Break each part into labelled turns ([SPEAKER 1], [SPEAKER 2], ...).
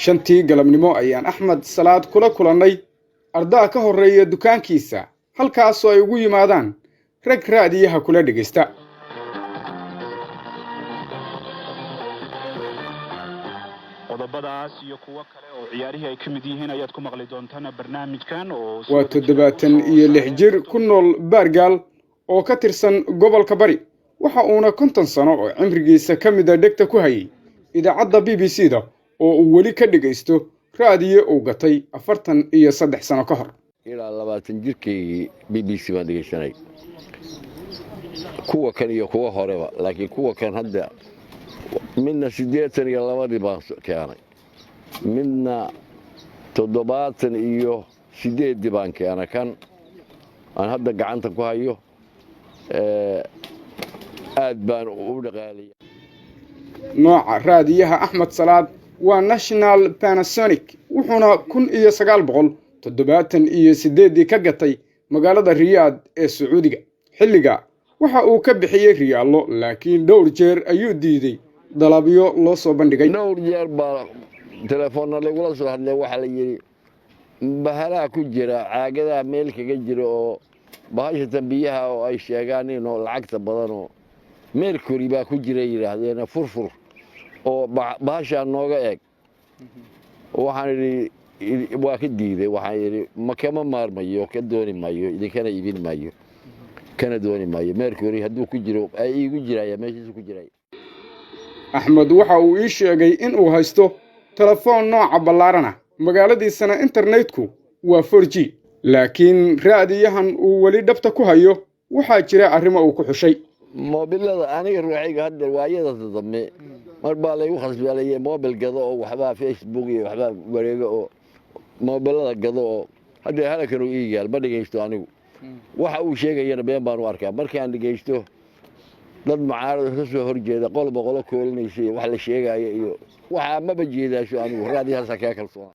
[SPEAKER 1] 5tii galabnimo ayaan Axmed Salaad kula kulannay ardaa ka horreeya dukaankiisa, halkaasoo ay ugu yimaadaan rag raadiyaha kula dhegaysta.
[SPEAKER 2] Qodobadaas iyo kuwo kale oo ciyaarihii ay ka mid yihiin ayaad ku maqli doontaan barnaamijkan oo
[SPEAKER 1] Waa 76 jir ku nool Baargaal oo ka tirsan gobolka Bari. Waxa uuna 50 sano oo cimrigiisa ka mida dhegta ku hayay idaacadda BBC da oo uu weli ka dhegaysto raadiyo uu gatay 43 sano ka hor.
[SPEAKER 3] Ilaa 20 jirkaygii BBC baan dhegaysanay, kuwa kan iyo kuwa horeba, laakiin kuwa kan hadda midna 82dii baan keenay, midna 78dii baan keenay. Kan aan hadda gacanta ku hayo aad baan u dhaqaaliyay.
[SPEAKER 1] Nooca raadiyaha Axmed Salaad waa National Panasonic, wuxuuna 1978dii ka gatay magaalada Riyaad ee Sacuudiga. Xilliga waxa uu ka bixiyey riyaallo, laakiin dhowr jeer ayuu diiday dalabyo loo soo bandhigay.
[SPEAKER 3] Dhowr jeer baa telefoonna lagula soo hadlay. Waxaa la yidhi bahalaha ku jira caagadaha meel kaga jira oo bahashatan biyaha oo ay sheegaan inoo lacagta badanoo mercury baa ku jira, yidhaahdeen furfur oo bahashaa nooga eeg. Waxaan idhi waa ka diiday. Waxaan idhi ma kama maarmayo, ka dooni maayo, idinkana iibin maayo, kana dooni maayo. Mercury hadduu ku jiro ay iigu jiraya meeshiisu ku jiraya.
[SPEAKER 1] Axmed waxa uu ii sheegay in uu haysto telefoon nooca ballaarana, magaaladiisana internetku waa 4G, laakiin raadiyahan uu weli dhabta ku hayo waxaa jira arrimo uu ku xushay.
[SPEAKER 3] Moobilada aniga ruuxayga hadda waayada dambe mar baa laygu khasbaalayay moobil gado oo waxbaa Facebook iyo waxbaa wareego oo moobilada gado, oo hadda halakan uu ii yaal ma dhegaysto anigu. Waxa uu sheegayana been baan u arkaa. Markaan dhegaysto dad mucaarada ka soo horjeeda, qolba qolo koolinaysa iyo wax la sheegaayo iyo waxaa, maba jeedaasho anigu raadiyahaasa kaa kalsoona.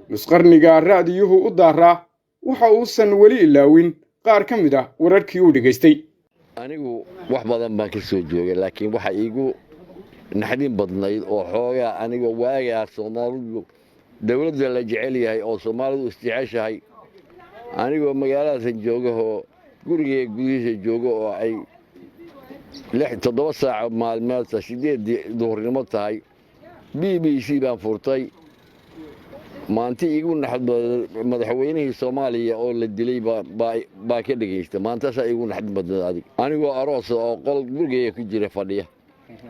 [SPEAKER 1] Nusqarniga raadiyuhu u daaraa waxa uusan weli ilaawin qaar ka mid ah wararkii uu dhegaystay.
[SPEAKER 3] Anigu wax badan baan ka soo joogay, laakiin waxa iigu naxdin badnayd oo xoogaa aniga waagaa Soomaalidu dowladda la jecel yahay oo Soomaalidu isjeceshahay, anigoo magaaladaasan joogahoo gurigee gudihiisa joogo oo ay 6 7 saaco maalmeedta 8dii duhurnimo tahay, BBC baan furtay. Maanti iigu naxdin madaxweynihii Soomaaliya oo la dilay baa ka dhegaysta. Maantaasaa iigu naxdin badnayd. Adig anigoo aroosa oo qol gurigaya ku jira fadhiya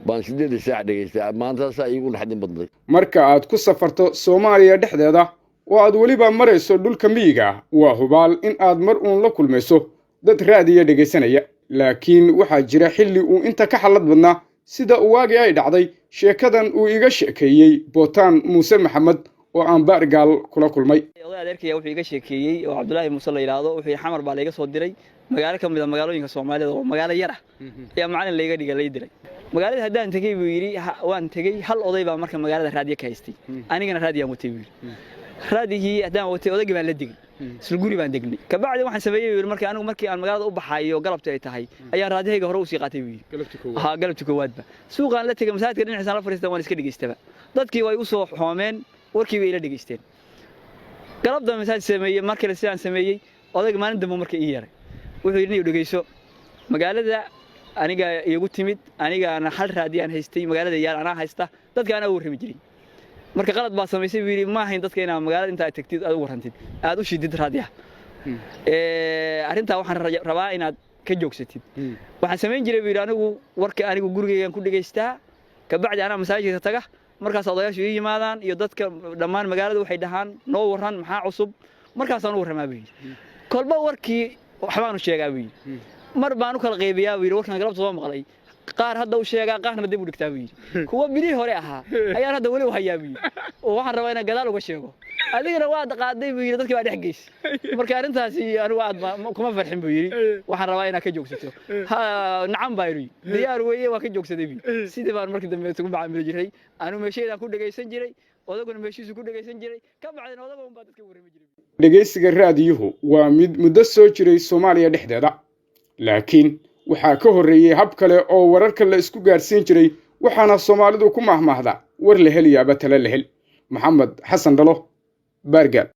[SPEAKER 3] baan 8da saac dhegaystay. Maantaasaa iigu naxdin badnayd.
[SPEAKER 1] Marka aad ku safarto Soomaaliya dhexdeeda oo aad weliba marayso dhulka miyiga ah, waa hubaal in aad mar uun la kulmayso dad raadiya dhegaysanaya. Laakiin waxaa jira xilli uu inta ka xallad badnaa, sida waagii ay dhacday sheekadan uu iga sheekeeyey Bootaan Muuse Maxamed oo aan Baargaal kula kulmay.
[SPEAKER 4] Oday adeerkaya wuxuu iga sheekeeyey oo Cabdulaahi Muuse la yidhaahdo, wuxuu yidhi Xamar baa layga soo diray, magaalo ka mid a magaalooyinka Soomaalida oo magaalo yar ah ayaa macalin layga dhiga lay diray. Magaalada haddaan tegey, buu yidhi, waan tegey, hal oday baa marka magaalada raadiyo ka haystay, anigana raadiyaan watay, buu yidhi. Raadigii haddaan watay, odaygii baan la degay, isla guri baan degnay. Kabacdi waxaan sameeyey, buu yidhi, markii anigu markii aan magaalada u baxayo galabta ay tahay ayaan raadiyahayga hore usii qaatay, buu yidhi. Ha, galabti koowaadba suuqaan la tegay, masaajidka dhinaciisaan la fadhiistay, waan iska dhegaystaba. Dadkii way u soo xoomeen, warkii bay ila dhegaysteen. Galabda masaajid sameeyey, mar kale sidaan sameeyey. Odayga maalin dambe marka ii yeeray wuxuu yidhi, niyow dhegayso, magaalada aniga iigu timid, anigaana hal raadiyaan haystay magaalada yaal, anaa haysta, dadka anaa u warrami jiray. Marka qalad baa samaysay, buu yidhi. Ma ahayn dadka inaad magaalada inta aad tagtid aad u warrantid aad u shidid raadiyaha. Arrintaa waxaan rabaa inaad ka joogsatid. Waxaan samayn jiray, buu yidhi, anigu warka anigu gurigaygaan ku dhegaystaa, kabacdi anaa masaajidka taga, markaas odayaashu ii yimaadaan iyo dadka dhammaan magaalada, waxay dhahaan noo warran, maxaa cusub? Markaasaan u warramaa, buu yidhi. Kolba warkii waxbaanu sheegaa, buu yidhi. Mar baan u kala qaybiyaa, buu yidhi. Warkan galabta soo maqlay qaar hadda u sheegaa, qaarna dib u dhigtaa, buu yidhi. Kuwa bilihii hore ahaa ayaan hadda weli u hayaa, buu yidhi, oo waxaan rabaa inaan gadaal uga sheego. Adigana waad qaaday, buu yidhi, dadkii baa dhex geys. Marka arrintaasi anigu aad kuma farxin, buu yidhi. Waxaan rabaa inaad ka joogsato. Nacam baa yidhi, diyaar weeye, waa ka joogsaday, buu yidhi. Sidii baan markii dambe isugu macaamili jiray. Anigu meeshaydaan ku dhegaysan jiray, odaguna meeshiisu ku dhegaysan jiray, ka bacdina odaga unbaa dadka warrami jiray.
[SPEAKER 1] Dhegaysiga raadiyuhu waa mid muddo soo jiray Soomaaliya dhexdeeda, laakiin waxaa ka horreeyey hab kale oo wararka la isku gaadhsiin jiray, waxaana Soomaalidu ku mahmaahda War la hel yaaba tale la hel. Maxamed Xasan Dhalo, Baargaal.